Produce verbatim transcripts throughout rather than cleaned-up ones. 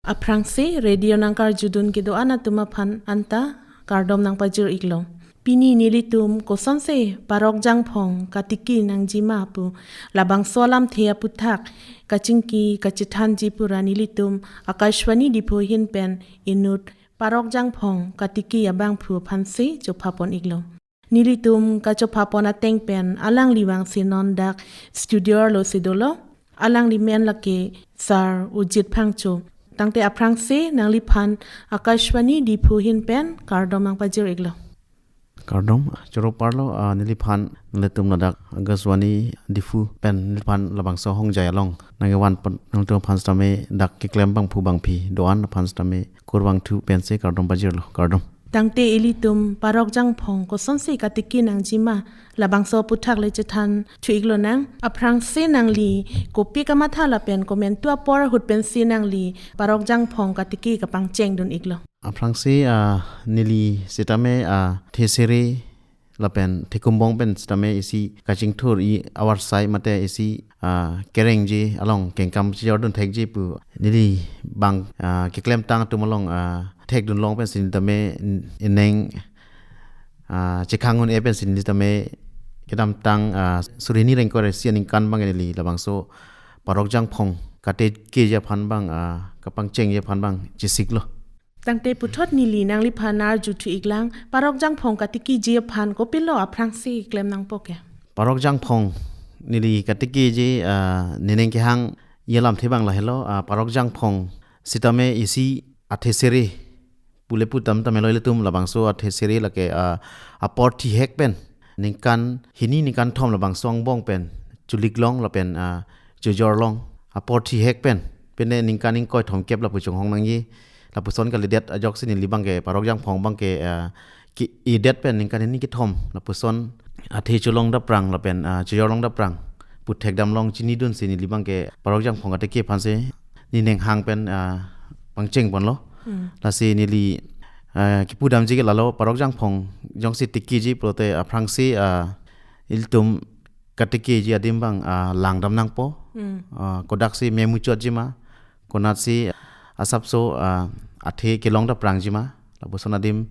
Aphrangsi radio nangkarjudun kedo-an atum aphan anta kardom nangpajir iklo. Pini nelitum kosonsi Parok Jangphong katiki nangjima pu labangso alamthe aputhak kachingki kachethanji pura nelitum Akashvani Diphu ahin pen inut Parok Jangphong katiki abangphu aphansi chophapon iklo. Nelitum kachophapon ateng pen alangli vangsi non dak studio arlo si dolo. Alangli men lake Sar Ujit Phangcho. Tangte aphrangsi nangliphan Akashvani Diphu ahin pen kardom nangpajir iklo. Kardom, choro parlo, ah, neliphan nelitum ladak Akashvani Diphu pen neliphan labangso ahongjai along nangkevan pen nangtum aphan sitame dak keklem abangphu bangphi do-an aphan sitame kurvangthu pensi kardom pajirlo, kardom. Tangte ilitum Parok Jangphong kosonsi katiki nangjima labangso aputhak le chethanthu iklonang. Aphrangsi nangli kopi kamatha lapen komantu apor ahut pensi nangli Parok Jangphong katiki kapangchengdun iklo. Aphrangsi, ah, neli sitame, ah, thesere lapen thekumbong pen sitame isi kachingthur-i avarsai mate isi, ah, kerengji along kengkam chejordun thekji pu neli bang, ah, keklemtang atum along, ah, thekdun long pensi neli tame ineng, ah, chekhang un-e pensi neli tame kedamtang, ah, suri hini ingkoi ra isi aningkan bang neli labangso Parok Jangphong katiki ji aphan bang, ah, kapangchengji aphan bang chesiklo. Tangte puthot neli nangliphan arjuthu iklang, Parok Jangphong katiki ji aphan kopilo aphrangsi klem nangpo ke? Parok Jangphong neli katiki ji, ah, nening kehang-i alamthe bang lahelo, ah, Parok Jangphong sitame isi athesere pule pu tam tame lo ilitum labangso athesere lake, ah, apor thihek pen ningkan hini ningkan thom labangso angbong pen chulik long lapen, ah, chojor long apor thihek pen pine ningkan ingkoi thomkep lapu chonghong nangji. Lapuson kalidet ajoksi neli bangke Parok Jangphong bangke, ah, ke-edet pen ningkan hini kethom lapuson athe cholong daprang lapen, ah, chojor long daprang pu thekdam long chinidunsi neli bangke Parok Jangphong katiki aphansi nening hang pen, ah, pangchengponlo. Hmm. Lasi neli, ah, kipudamji ke lalo Parok Jangphong jongsi tikiji pulote aphrangsi, ah, ilitum katikiji adim bang, ah, langdam nangpo. Hmm. Ah, kodaksi me muchotji ma, konatsi asapso, ah, athe kelong daprangji ma, lapuson adim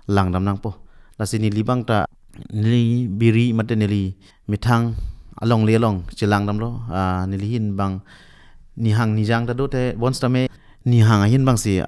langdam nangpo. Lasi neli bang ta neli biri mate neli methang alongle along chelangdamlo, ah, neli ahin bang nihang nijang ta do te bonsitame nihang ahin bangsi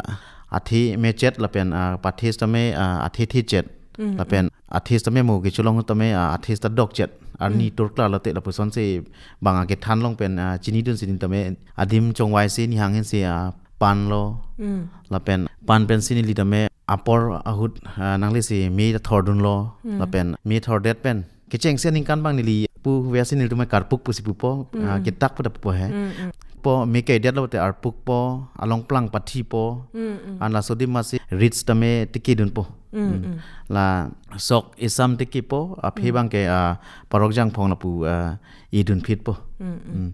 athe mechet lapen, ah, pathe sitame, ah, athe thechet. Mm. Lapen athe sitame mo kecholong tame, ah, athe sita dokchet. Arni Mm. turkla lote lapusonsi bang akethan long pen, ah, chinidunsi neli tame adim chongvaisi nihang ahinsi, ah, panlo. Mm. Lapen pan pensi neli tame apor ahut, ah, nanglisi me ta thordunlo. Mm. Lapen me thordet pen kechengsi aningkan bang neli pu vesi neli tame karpuk pusi pupo, ah, Mm. ketak pu ta pupo he. Mm, mm. Po me kedetlo te arpukpo, along plang pathipo. Mm, mm. An laso adim masi rit sitame tikidunpo. Mm, Mm. mm. La sok esam tikipo, aphi Mm. bangke, ah, Parok Jangphong lapu, ah, idunphitpo. Mm, mm. Mm.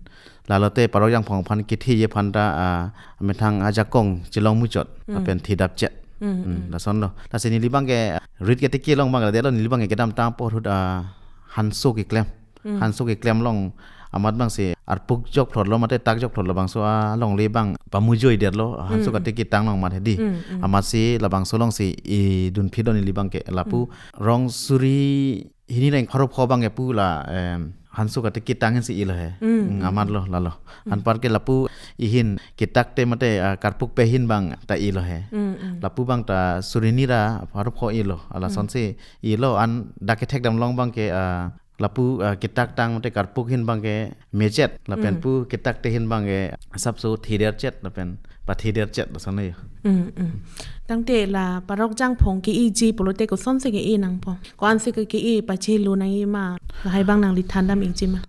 Lalote Parok Jangphong aphan kethiji aphan ta, ah, methang ajakong chelong muchot, Mm. lapen thedapchet. Mm, Mm, mm. lasonlo. Lasi neli bangke rit ketiki along bang detlo neli bangke kedamtang apor ahut, ah, hanso keklem. Mm. Hanso keklem long amat bangsi arpuk jokphlotlo mate tak jokphlotlo bangso alongle bang pamujoidetlo hanso Mm, mm. katiki tang long amat hedi. Mm, mm. Amatsi labangso alongsi idunphitlo neli bangke lapu Mm. rong suri hini reng pharo pho bangke pu la, em, hanso katiki tang ahinsi ilo he. Mm, Mm, mm. amatlo lalo. Mm. Anparke lapu ahin ketak te mate, ah, karpuk pe ahin bang ta ilo he. Mm, mm. Lapu bang ta suri hini ra pharo pho ilo. Ala Mm. sonsi ilo an dak kethekdam long bangke, ah, lapu, ah, ketak tang mate karpuk ahin bangke mechet lapen Mm. pu ketak te ahin bangke sapso thederchet lapen pathederchet lason yo. Mm, mm. Tangte la Parok Jangphong ke-iji pulote kosonsi ke-e nangpo? Ko-ansi ke-e pachelo nangji ma? Lahai bang nangli thandam ikji ma?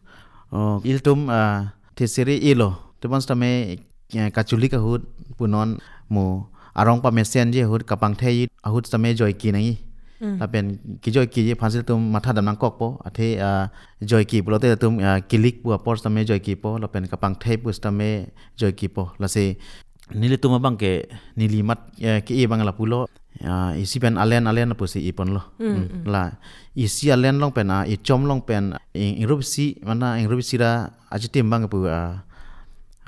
Oh, ilitum, ah, thesere ilo. Tebon sitame, eh, kachulik ahut punon mo arong pamesenji ahut kapangthei ahut sitame joike nangji. Mm. Lapen kejoikiji aphansi ilitum mathadam nangkokpo. Athe, ah, joike pulote ilitum, ah, kilik pu apor sitame joikepo. Lapen kapangthei pu sitame joikepo. Lasi nelitum abangke neli mat, eh, ke-e bang lapulo. Ah, isi pen alen alen pusi iponlo. Mm, Mm. mm. La isi alen along pen, ah, ichom along pen, ing-, ingrup isi, mana ingrup isi ra achitim bang pu, ah,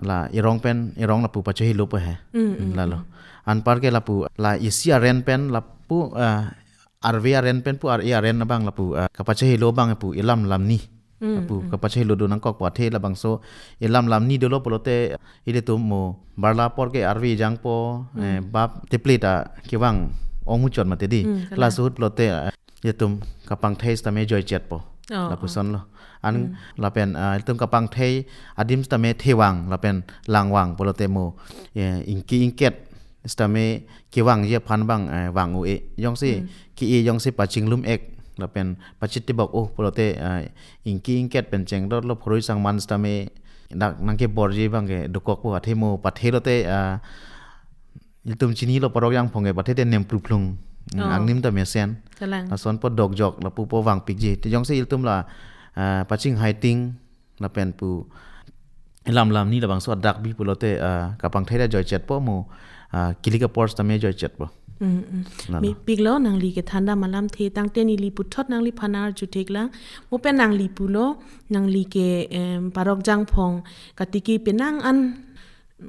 la erong pen, erong lapu pachehelo po he. Mm, mm, lalo. Mm. Anpar ke lapu la isi aren pen lapu, ah, arve aren pen pu ar-e aren abang lapu, ah, kapachehelo abang pu elam lamni. Mm, lapu mm. Kapachehelo do nangkok pu athe labangso elam lamni dolo pulote ilitum mo barla apor ke arve jangpo, mm, eh, bap teple ta kevang ong muchot mati di. Mm, kalang. Kelasut pulote, ah, ilitum kapangthei sitame joichetpo. Oh, oh. Lapuson lo. An, mm, lapen, ah, ilitum kapangthei adim sitame thevang lapen langvang pulote mo, eh, ingki ingket sitame kevangji aphan abang, eh, vang-o-e. Jongsi, hmm, ke-e jongsi pachinglum-ek lapen pachitibok-o pulote, eh, ingki ingket pen chengdotlo phoroi sangman sitame dak nangkeborji abang ke dokokpo, athe mo pathe lote, eh, ilitum chinilo Parok Jangphong ke pathe te nempluplung, mm, oh, angnim ta mesen. Kalang. Lasonpo dokjok lapupo vangpikji. Te jongsi ilitum la, eh, pachinghaiting lapen pu elam lamni labangso adak bi pulote, ah, kapangthei ta joichetpo mo, ah, kilik apor sitame joichetpo. Mm, mm. Lalo. Mepiklo nangli kethan dam alamthe, tangte neli puthot nangliphan arju theklang. Mo pen nangli pulo, nangli ke, em, Parok Jangphong katiki penang an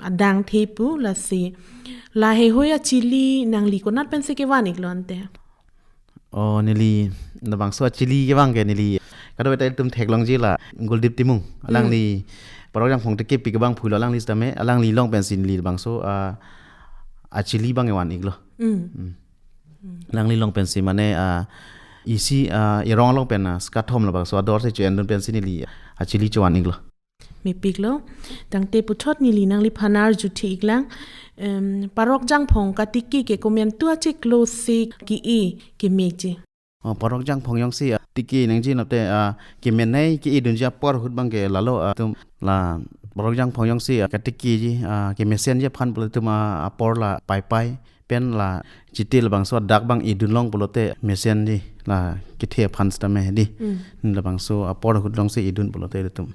adang the pu lasi. La heihui achili nangli konat pensi kevan-iklo ante? Oh, neli labangso achili kevang ke neli kadokave ta ilitum theklongji la Guldip Timung. Hmm. Alangli Parok Jangphong tiki pik abang pulo alangli sitame, alangli along pensi neli labangso, ah, achili abang kevan-iklo. Hmm. Hmm. Hmm. Alangli along pensi mane, ah, isi, ah, erong along pen, ah, skathom labangso ador si cho-endun pensi neli achili cho-van-iklo. Mepiklo, tangte puthot neli nangliphan arju theklang, em, Parok Jangphong katiki ke komantu achiklo si ke-e kemekji? Oh, Parok Jangphong jongsi, ah, tiki nangji nate, ah, kemenei ke-edunji apor ahut abang ke lalo, ah, tum la Parok Jangphong jongsi, ah, katikiji, ah, kemesenji aphan pulote tum, ah, apor la paipai pen la chiti labangso adak abang edun long pulote mesenji la kethe aphan sitame di. Hmm. Labangso apor ahut jongsi edun pulote ilitum.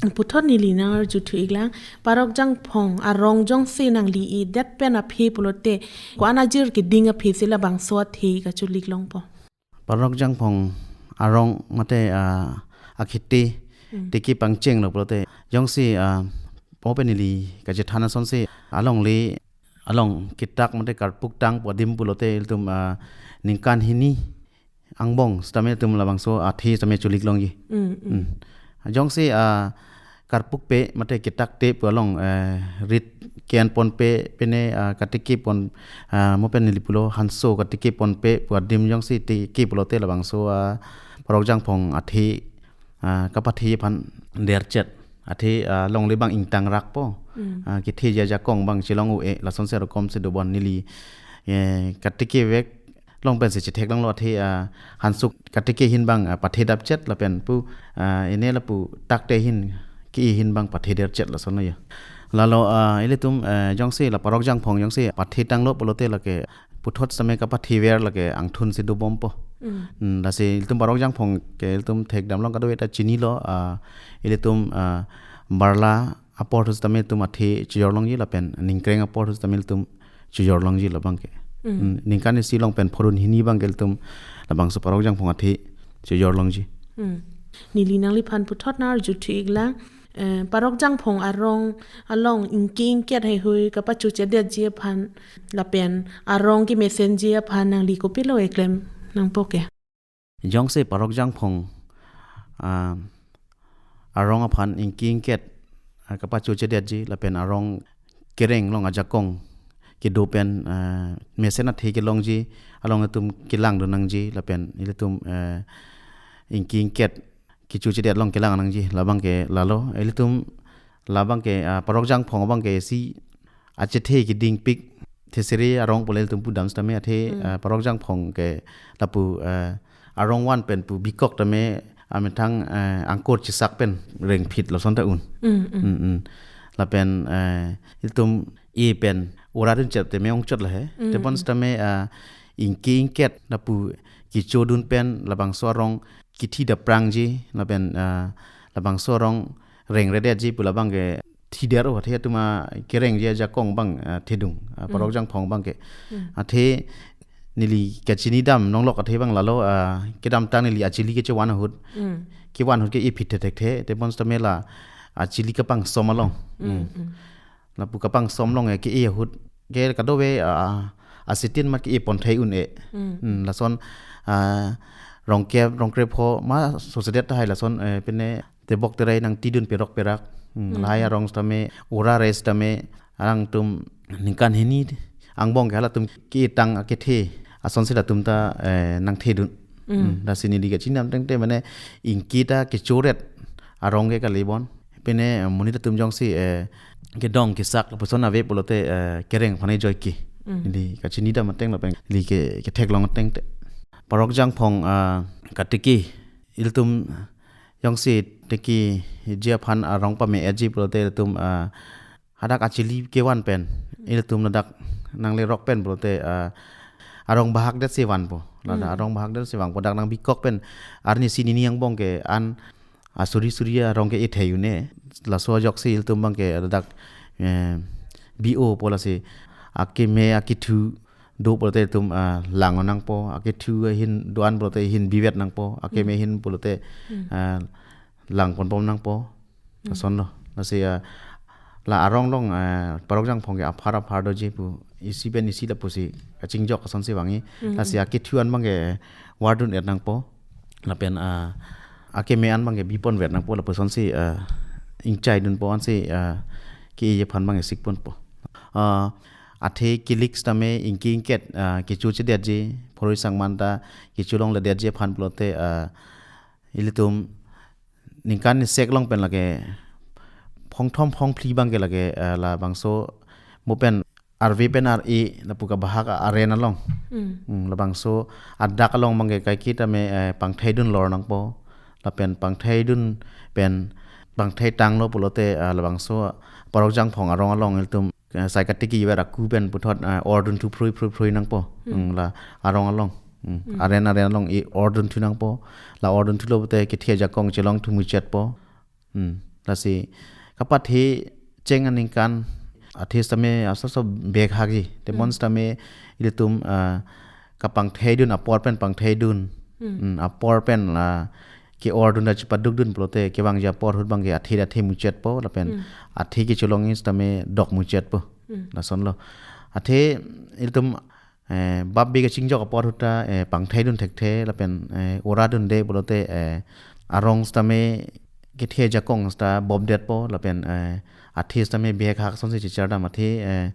Puthot neli nang arju thu-iklang, Parok Jangphong arong jongsi nangli edet pen aphi pulote ko-an ajir keding aphi si labangso athe kacholik longpo? Parok Jangphong arong mate, ah, akhiti, hmm, tiki pangchenglo pulote jongsi, ah, po pen neli kachethan asonsi alongle along ketak mate karpuk tangpo adim pulote ilitum, ah, ningkan hini angbong sitame ilitum labangso athe sitame cholik longji. Mm, mm. Mm. Jongsi, ah, karpukpe mate ketakte pu along, eh, rit ke-enponpe pine, ah, katikepon, ah, mo pen neli pulo hanso katikeponpe pu adim jongsi tiki pulote labangso, ah, Parok Jangphong athe, ah, kapathe aphan derchet. Athe, ah, longle abang ingtangrakpo. Mm. Ah, ketheji ajakong abang chelong-o-e, lasonsi arokom si dobom neli, eh, katikevek long pensi chetheklonglo athe, ah, hanso katike ahin abang, ah, pathedapchet lapen pu, ah, ene lapu takte ahin ke-e ahin abang pathederchet lasonlo ya. Lalo, ah, ilitum, eh, jongsi la Parok Jangphong jongsi pathetanglo pulote lake puthot sitame kapathever lake angthun si dobompo. Mm. Hmm, lasi ilitum Parok Jangphong ke ilitum thekdam long kadokave ta chinilo, ah, ilitum, ah, barla apor thu sitame ilitum athe chojor longji lapen ningkreng apor thu sitame ilitum chojor longji labang ke. Mm. Hmm, ningkan isi along pen phorun hini abang ke ilitum labangso Parok Jangphong athe chojor longji. Mm. Neli nangliphan puthot nang arju thu-iklang, eh, Parok Jangphong arong along ingki ingket heihui kapachochedetji aphan lapen arong kemesenji aphan nangli kopilo eklem nangpo ke? Jongsi Parok Jangphong, ah, arong aphan ingki ingket, ah, kapachochedetji lapen arong kereng along ajakong kedo pen, ah, mesen athe kelongji along ilitum kelangdun nangji lapen ilitum, eh, ingki ingket kechochedet along kelang nangji labang ke lalo. Ilitum labang ke, ah, Parok Jangphong abang ke isi achethe kedingpik thesere arong pule ilitum pudam sitame athe, hmm, ah, Parok Jangphong ke lapu, ah, arong van pen pu bikok tame amethang, ah, angkur chesak pen rengphit lason ta un. Mm, mm. Mm, mm. Lapen, eh, ilitum e pen ora dun chet tame ongchot lahe. Mm, tebon, mm, sitame, ah, ingki ingket lapu kechodun pen labangso arong kethidap prangji lapen, ah, labangso arong rengredetji pu labang ke thider-o athe atum akerengji ajakong abang, ah, thedung, ah, Parok, mm, Jangphong abang ke. Mm. Athe neli kachinidam longlok athe abang lalo, ah, kedamtang neli achili kechovan ahut. Mm. Kevan ahut ke-e phit thekthe, tebon sitame la achili kapangsom along. Hmm. Hmm. Lapu kapangsom along, eh, ke-e ahut ke kadokave, ah, asitin mat ke-e pon thai un-e. Hmm. Hmm, lason, ah, rongkep, rongkrepho ma sosedet tahai lason, eh, pine tebok terai nangtidun perok perak. Hmm, Hmm. lahai arong sitame, ora res sitame, alangtum ningkan hini angbong ke halatum ketang akethe asonsi latum ta, eh, nangthedun. Mm. Mm, lasi neli kachinam tangte mane ingki ta kechoret arong ke kalibon. Pine, eh, monit atum jongsi, eh, kedong kesak lapuson ave pulote, eh, kereng aphan ejoike. Mm. Neli kachini dam ateng lapen neli ke, ketheklong tangte. Parok Jangphong, ah, katiki ilitum jongsi tikiji aphan arong pame-etji pulote ilitum, ah, hadak achili kevan pen, ilitum ladak nanglerok pen pulote, ah, arong bahak det si vanpo. Lada Hmm. arong bahak det si vanpo, dak nangbikok pen arnisi nini angbong ke an asuri suri arong ke-e thai un-e. Laso ajoksi ilitum abang ke ladak, eh, B O pu lasi akeme akethu do pulote ilitum, ah, lang nangpo, akethu ahin do-an pulote ahin bivet nangpo, akeme Hmm. ahin pulote, Hmm. ah, lang ponbom nangpo. Hmm. Lasonlo. Lasi, ah, la arong along, ah, Parok Jangphong ke aphar aphar doji pu isi pen isi lapusi kachingjok asonsi vangji. Hmm. Lasi akethu an abang ke vardun-et nangpo. Lapen, ah, akeme an abang ke biponvet nangpo lapusonsi, ah, ingchaidunpo ansi, ah, ke-eji aphan abang ke sikponpo. Ah, athe kelik sitame ingki ingket, ah, kecho chedetji, phoroi sangman ta kecho longledetji aphan pulote, ah, ilitum ningkan isek along pen lake phongthom phongphli abang ke lake, eh, labangso mo pen arve pen ar-e lapu kabahak aren along. Mm. Hmm, labangso adak along abang ke kaiketa me, eh, pangtheidun lor nangpo. Lapen pangtheidun pen pangthei tanglo pulote, eh, labangso Parok Jangphong arong along ilitum, eh, sai katiki iver aku pen puthot, eh, ordun thu phrui phrui phrui nangpo. Hmm. Hmm, la arong along. Hmm. Hmm. Aren aren along e-ordun thu nangpo. La ordun thulo pulote kethe ajakong chelong thu muchetpo. Hmm. Lasi kapathe cheng aningkan athe sitame aso so bek hakji. Te Hmm. mon sitame ilitum, ah, kapangtheidun apor pen pangtheidun. Hmm. Hmm, apor pen la ke-ordun ta chepadukdun pulote kevangji apor ahut abang ke athe athe muchetpo lapen Hmm. athe kecholongji sitame dok muchetpo. Hmm. Lasonlo. Athe ilitum, eh, bap bek kachingjok apor ahut ta, eh, pangtheidun thekthe lapen, eh, oradunde pulote, eh, arong sitame kethe ajakong sita bobdetpo lapen, eh, athe sitame bihek hak asonsi chichar dam athe, eh,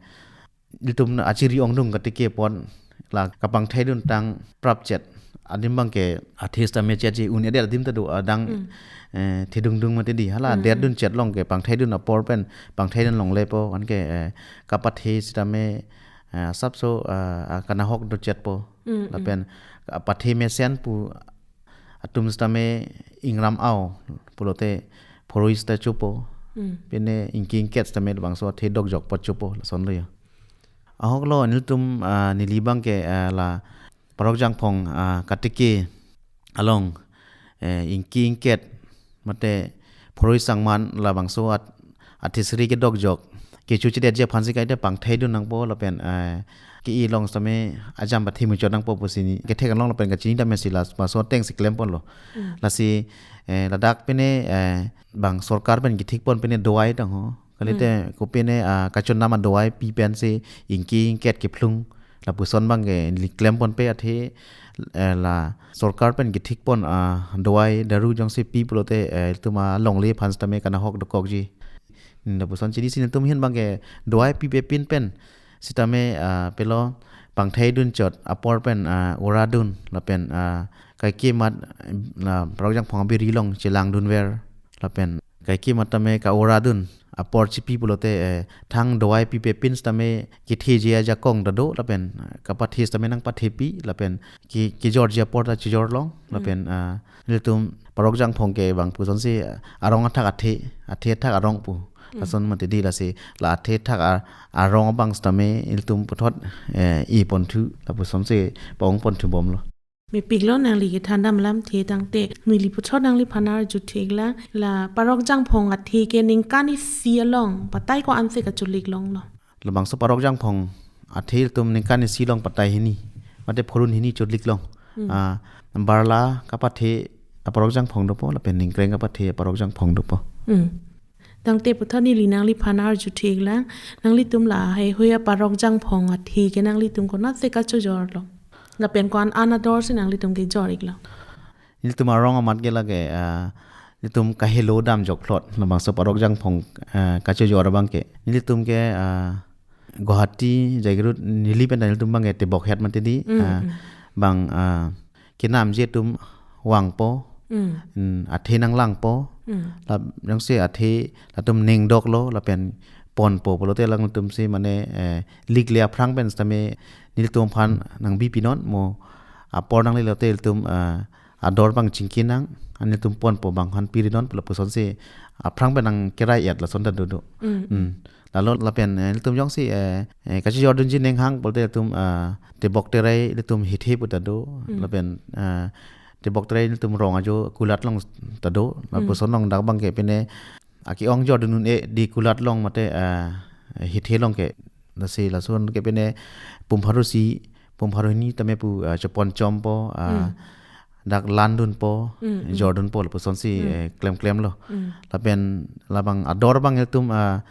ilitum achiri ongdung katiki apot la kapangtheidun tang prapchet adim abang ke athe sitame chetji un-edet adim ta do adang, Hmm. eh, thedungdung mati di hala Hmm. detdun chet along ke pangtheidun apor pen pangtheidun longlepo anke, eh, kapathe sitame, eh, asapso, eh, ah, kanahok dochetpo. Hmm, hmm. Lapen kapathe mesen pu atum sitame ingram au pulote phoroi sita chopo. Hmm. Pine ingki ingket sitame labangso athe dokjok apot chopo lasonlo ya. Ahoklo nelitum, ah, neli abang ke, ah, la Parok Jangphong, ah, katiki along, eh, ingki ingket mate phoroi sangman labangso at-, athe sri kedokjok kecho chedetji aphansi kaita pangtheidun nangpo lapen, eh, ke-e along sitame ajam pathe muchot nangpo pusi neli kethek along lapen kachini dam si labangso ateng si klemponlo. Hmm. Lasi, eh, ladak pine, eh, bang sorkar pen kethikpon pine dawai tang ho. Kalite Hmm. kopine, ah, kachon nama dawai pi pensi ingki ingket kephlung. Lapuson abang ke neli klemponpe athe, eh, la sorkar pen kethikpon, ah, dawai daru jongsi pi pulote, eh, ilitum alongle aphan sitame kanahok dokokji. Hmm, lapuson chini si nelitum ahin abang ke dawai pipepin pen sitame, ah, pilo pangtheidun chot apor pen, ah, oradun lapen, ah, kaike mat, ah, Parok Jangphong abiri along chelangdunver lapen kaike mat tame ka-oradun apor chipi pulote, eh, thang dawai pipepin sitame ketheji ajakong ta do lapen, eh, kapathe sitame nangpathepi lapen ke, kejorji apor ta chejorlong Hmm. lapen, ah, nelitum Parok Jangphong ke bang pusonsi, ah, arong athak athe, athe athak arong pu. Hmm. Lason mati di lasi la athe athak a-, arong abang sitame ilitum puthot, eh, e ponthu lapusonsi paong ponthu bomlo. Mepiklo nangli kethan dam lamthe tangte neli puthot nangliphan arju theklang la Parok Jangphong athe ke ningkan isi along patai ko-ansi kacholik longlo. Labangso Parok Jangphong athe ilitum ningkan isi along patai hini mate phurun hini cholik long. Hmm. Ah, barla kapathe a-Parok Jangphong dopo lapen ningkreng kapathe a-Parok Jangphong dopo. Hmm. Tangte puthot neli nangliphan arju thik lang, nanglitum lahai hui aparok Jangphong athe ke nanglitum konatsi kachojorlo? Lapen ko-an an ador si nanglitum kejor iklo? Nelitum arong amat ke lake, ah, nelitum kahelo dam jokphlot, labangso aparok Jangphong, ah, kachojor abang ke. Nelitum ke, ah, Guwahati jaigrut neli pen nelitum abang ke tebok het mati di, Mm, ah, mm. bang, ah, kenamji atum vangpo, Mm. mm, athe nanglangpo, Mm. la jongsi athe latum ningdoklo, lapen ponpo pulote alangtum si mane, eh, likle aphrang pen sitame nelitum aphan nangbi pinon mo apor nanglelo te ilitum, eh, ador abang chingki nang, an nelitum ponpo bang aphan pirinon pulo pusonsi aphrang pen nangkerai et lason ta dodo. Mm. Mm. Lalo lapen, eh, nelitum jongsi, eh, eh, kachojordunji neng hang pulote ilitum, ah, tebok terai ilitum hithe pu ta do. Mm. Lapen, ah, tebok terai ilitum rong ajo kulat along ta do. Mm. Lapuson along dak abang ke pine ake-ong jordun un-e di kulat along mate, ah, hithe along ke. Lasi lason ke pine pum pharo isi, pum pharo hini tame pu, ah, chepon chompo, ah, Mm. dak landunpo, Mm, mm. jordunpo lapusonsi, Mm. eh, klem klemlo. Mm. Lapen labang ador abang ilitum, ah,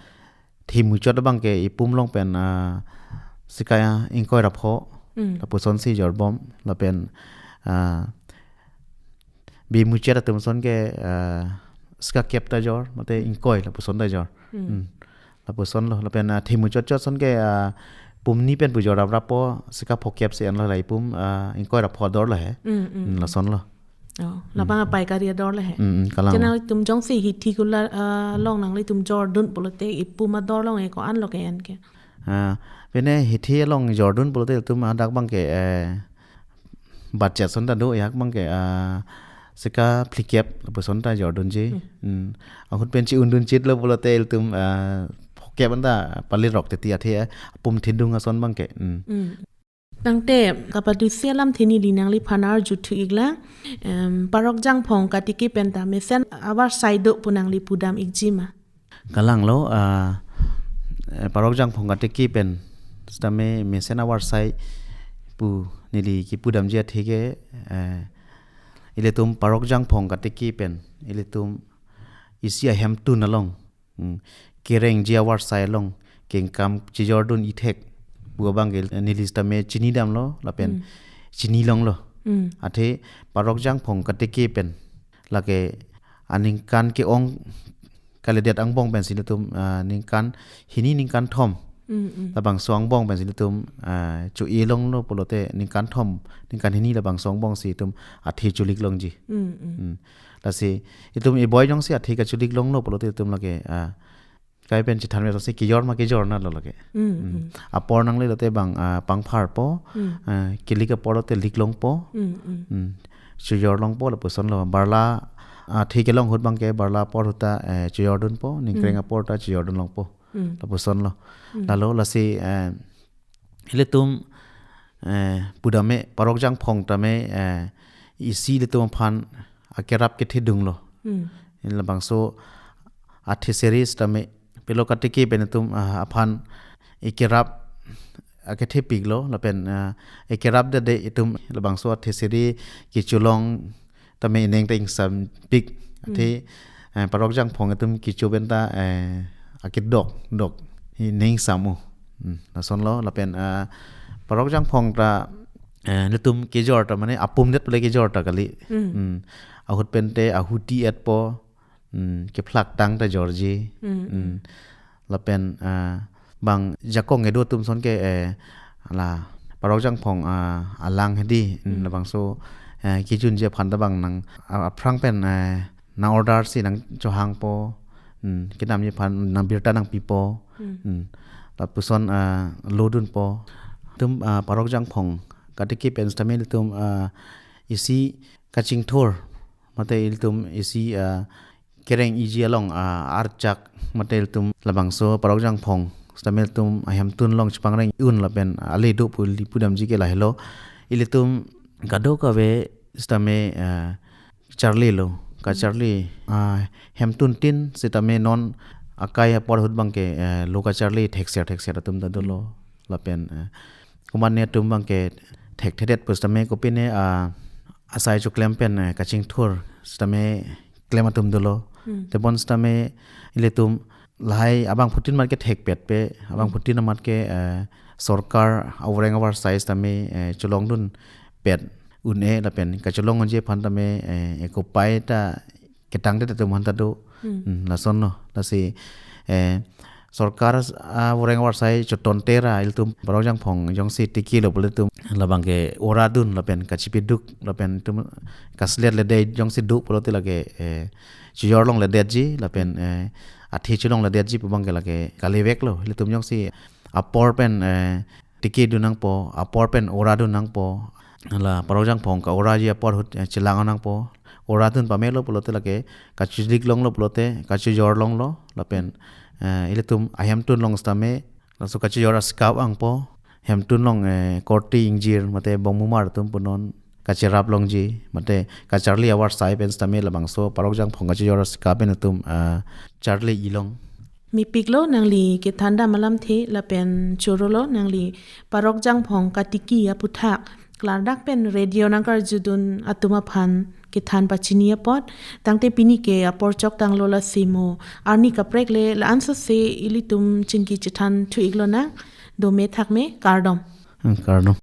themuchot abang ke ipum along pen, ah, sika ingkoi ra pho, Mm. lapusonsi jorbom, lapen, ah, bimuchot atum ason ke, ah, sika kep ta jor, mate ingkoi lapuson ta jor. Mm. Mm. Lapusonlo, lapen, ah, themuchot chot ason ke, ah, pum hini pen pu jor raprappo, sika phokep si enlo la ipum, ah, ingkoi ra pho ador lo he. Mm, mm, Mm, mm. lasonlo. Oh, labang Mm. apaikari ador le he. Mm, mm, kalang. Ke nanglitum jongsi hithi kulat, ah, along nanglitum jordun pulote ipum ador along e ko-anlo ke-en ke? Ah, pine hithi along jordun pulote ilitum, ah, dak abang ke, eh, budget ason ta do, ajahak abang ke, ah, sika phlikep puson ta jordunji. Mm. Mm. Ahut pen chi-undun chitlo pulote ilitum, ah, phokep anta pali rok titi athe, ah, pum thedung ason abang ke. Mm. Mm. Tangte kapadusi alamthe neli nangliphan arju thu iklang, em, parok Jangphong katiki pen ta mesen avarsai do pu nangli pudam ikji ma? Kalanglo, ah, eh, parok Jangphong katiki pen sitame mesen avarsai pu neli kipudamji athe ke, eh, ilitum parok Jangphong katiki pen ilitum isi ahemtun along, mm, kerengji avarsai along kengkam chijordun ithek pu abang ke neli sitame chinidamlo lapen Mm. chinilonglo. Mm. Athe parok Jangphong katiki pen lake aningkan ke-ong kalidet angbong pensi ilitum, ah, ningkan hini ningkan thom Mm, mm. labangso angbong pensi ilitum, ah, cho-e longlo pulote ningkan thom, ningkan hini labangso angbong si itum athe cholik longji. Mm, mm. Mm. Lasi itum iboi jongsi athe kacholik longlo pulote itum lake, ah, kai pen chithan me si kejor ma kejor nalo lake. Mm, Mm. mm. Apor nangle lote bang, ah, pangpharpo, Mm. ah, kelik apor lote lik longpo. Mm, mm. Mm. Chojor longpo lapusonlo. Barla, ah, athe kelong ahut abang ke barla apor ahut ta, eh, chojordunpo, ningkreng Mm. apor ta chojordun longpo. Mm. Lapusonlo. Mm. Lalo lasi, eh, ilitum, eh, pudam me parok Jangphong tame, eh, isi ilitum aphan akerap kethedunglo. Mm. Labangso athe seri sitame pilo katiki pen itum, ah, aphan ikerap akethepiklo lapen, ah, ikerap dede itum labangso athe seri kecholong tame ineng ta ingsampik. Hmm. Athe, eh, parok Jangphong itum kecho pen ta, eh, akedok dok ineng ingsamu. Hmm, lasonlo lapen, eh, parok Jangphong ta, eh, nelitum kejor ta mane apum det pule kejor ta kali. Hmm. Hmm. Ahut pen te ahuti etpo, hmm, kephlak tang ta jorji. Hmm, Hmm. hmm. Lapen, ah, bang jakong kedo atum ason ke, eh, la parok Jangphong, ah, alang hedi, hmm, Hmm. labangso, eh, kejunji aphan ta bang nang, ah, aphrang pen, eh, nang order si nangchohangpo, hmm, kenamji aphan nang birta nangpipo, Hmm. hmm, lapuson, ah, lodunpo. Itum, ah, parok Jangphong katiki pen sitame itum, ah, isi kachingthur, mate ilitum isi, ah, kereng-iji along, ah, archak mate ilitum labangso parok Jangphong sitame ilitum ahemtun along chepangreng-un lapen ale do pu ili pudamji ke lahelo. Ilitum kadokave sitame, ah, charlilo, kacharli, ah, hemtun tin sitame non akai apor ahut abang ke, eh, lo kacharli thekser thekser atum ta dolo. Lapen, eh, komatne atum abang ke thekthedet pu sitame kopine, ah, asai choklem pen, eh, kachingthur sitame klem atum dolo. Hmm. Tebon sitame ilitum lahai abangphutin amat ke thekpet pe, abangphutin amat ke, eh, sorkar avoreng avarsai sitame, eh, cholongdun pet un-e lapen kacholong unji aphan tame, eh, ekopai ta ketangdet atum aphan ta do. Hmm. Hmm, lasonlo. Lasi, eh, sorkar avoreng avarsai chotonte ra ilitum Parok Jangphong jongsi tikilo pulote ilitum labang ke oradun lapen kachipiduk lapen itum kaslet lede jongsi duk pulote lake, eh, chijor longledetji lapen, eh, athe cholongledetji pu abang ke lake kaliveklo. Ilitum jongsi apor pen, eh, tikidun nangpo, apor pen oradun nangpo. La Parok Jangphong ka-oraji apor ahut, eh, chelang nangpo. Oradun pamelo pulote lake kachidik longlo pulote kachijor longlo lapen, eh, ilitum ahemtun along sitame laso kachijor asikap angpo. Hemtun along, eh, korte ingjir mate bongmumar atum punon kachirap longji mate kacharli avarsai pen sitame labangso Parok Jangphong kachijor asikap pen itum, ah, charli ilong. Mepiklo nangli kethan dam alamthe lapen chorolo nangli Parok Jangphong katiki aputhak klardak pen radio nangkarjudun atum aphan kethan pachini apot, tangte pini ke apor choktanglo, lasi mo arni kaprek le la-ansose ilitum chingki chethan thu-iklonang. Dome thakme, kardom. Hmm, kardom.